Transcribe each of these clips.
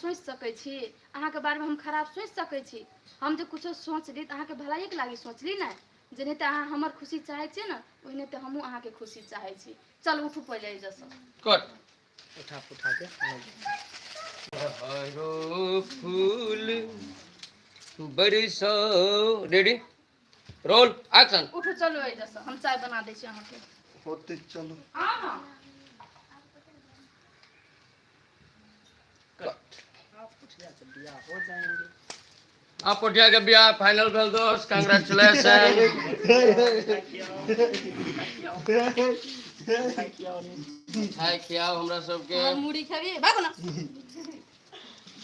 सोचि सकै छी? अहाँके बारेमे हम खराब सोचि सकै छी? हम जे कुछो सोचली तऽ अहाँके भलाइएके लागी सोचली ने। जेनाहिते अहाँ हमर खुशी चाहै छियै ने, ओहिनाहिते हमहूँ अहाँके खुशी चाहै छी। चल उठू पहिले एहिजसँ। कट उठा उठा के हरो फूल बरसो। Ready, roll, action. उठू, चलू एहिजसँ, हम चाय बना दै छी अहाँके। होते चलू। हँ हँ। आप पोठिया के बियाह फाइनल भेल दोस्त, कंग्रेचुलेशन। मिठाई खियाओ हमरा सबके। हमर मुड़ी खेबी? भागो ना।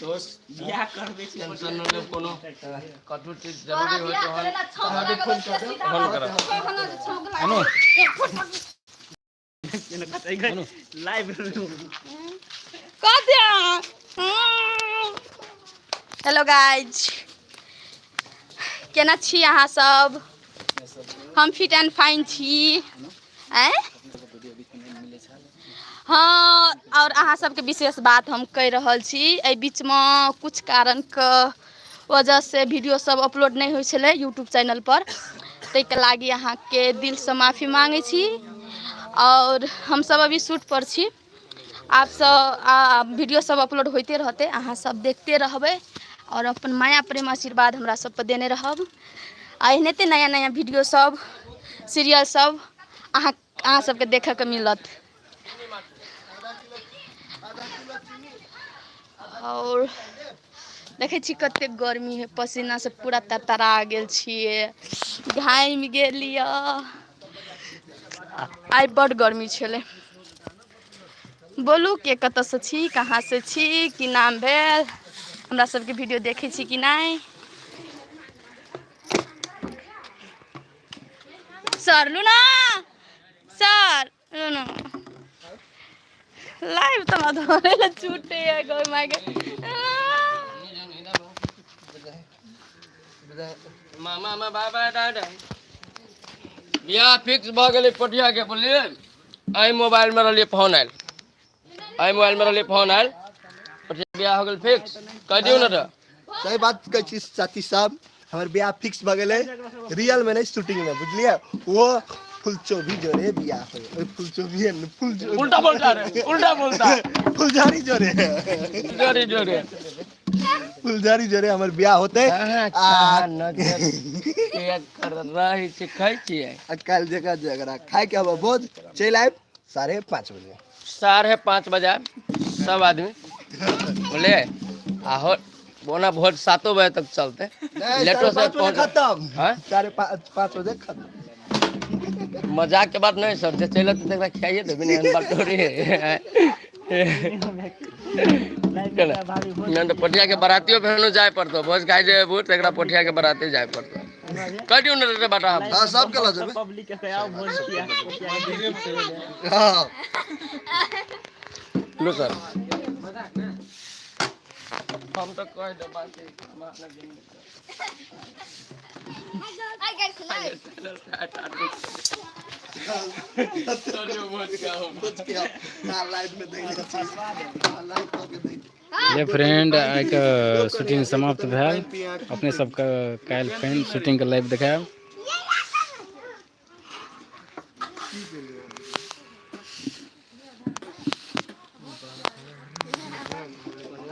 दोस्त, बियाह करबे छी। टेंशन न लेब, कोनो कथू चीज तोरा जरूरी होय बियाह तहन करेला छौंक लागल छै, सीधा फोन करब। छौंक ना जे छौंक लागल। लाइव। कह हेलो गाइज, केना छी अहाँ सब? हम फिट एंड फाइन छी। आँय हँ, आओर अहाँ सबके विशेष बात हम कहि रहल छी, एहि बीचमे कुछ कारणके वजहसँ वीडियो सब अपलोड नहि होइ छलै यूट्यूब चैनल पर, ताहिके लागि अहाँके दिलसँ माफी माँगै छी। आओर हमसब अभी शूट पर छी, आबसँ वीडियो सब अपलोड होइते रहतै, अहाँ सब देखते रहबै आओर अपन माया प्रेम आशीर्वाद हमरा सब पर देने रहब। आ एनाहिते नया नया वीडियो सब, सीरियल सब अहाँ अहाँ सबके देखऽके मिलत। आओर देखै छी कतेक गर्मी है, पसीना से पूरा तरतरा गेल छियै, घामि गेलियै। आइ बड्ड गर्मी छलै। बोलू, के कतऽसँ छी, कहाँसँ छी, की नाम भेल, हमरा सबके वीडियो देखै छी कि नहि? सर लू ना, सर लू ना। लाइव तऽ हमरा धरे लए छूटे है गौ माय के। मामा मामा बाबा दादा, बियाह फिक्स भऽ गेलै पोठिया के, बुझलियै? एहि मोबाइल मे रहलियै फोन आयल, एहि मोबाइल मे रहलियै फोन आयल, पोठिया बियाह हो गेल फिक्स। कह दियौ ने तऽ। सही बात कहै छी साथी साहब, हमर बियाह फिक्स भऽ गेलै, रियल में नहीं, शूटिंग में, बुझलियै? वो फुलचोभी जोरे बियाह होय, ओहि फुलचोभी ने फुल उल्टा बोलता रे, उल्टा बोलता। फुलझड़ी जोरे। जोरे जोरे। फुलझड़ी जोरे हमर बियाह होते। आ नजर के कर रही छै, खाइ छियै। आ काल्हि जगह जगरा खाय के हबो भोज, चलि आयब 5:30 बजे। 5:30 बजे सब आदमी बोले आहो। बोना भोज 7 बजे तक चलते। नहीं, लेटो से 5:30 बजे पहुंच खत्म। हाँ? 5:30 बजे खत्म। मजाक के बात नहीं सर, जे चलत तऽ एकरा खियाइए देबै ने, एहन बात थोड़ी है। नहीं तऽ पोठिया के बरातियो फेनो जाय पड़तो, भोज खाइ जे एबू तऽ एकरा पोठिया के बराती जाय पड़तो। कह दियौ ने रे बाटा। हाँ, सबके लऽ जेबै। पब्लिक के आओ भोज किया। हाँ। लो सर, हम तऽ कह देब बात। लाइव में देख लै छी, लाइव कऽ के देख। ये फ्रेंड, आइके शूटिंग समाप्त भेल। अपने सबके काल्हि फेर शूटिंगके लाइव देखायब।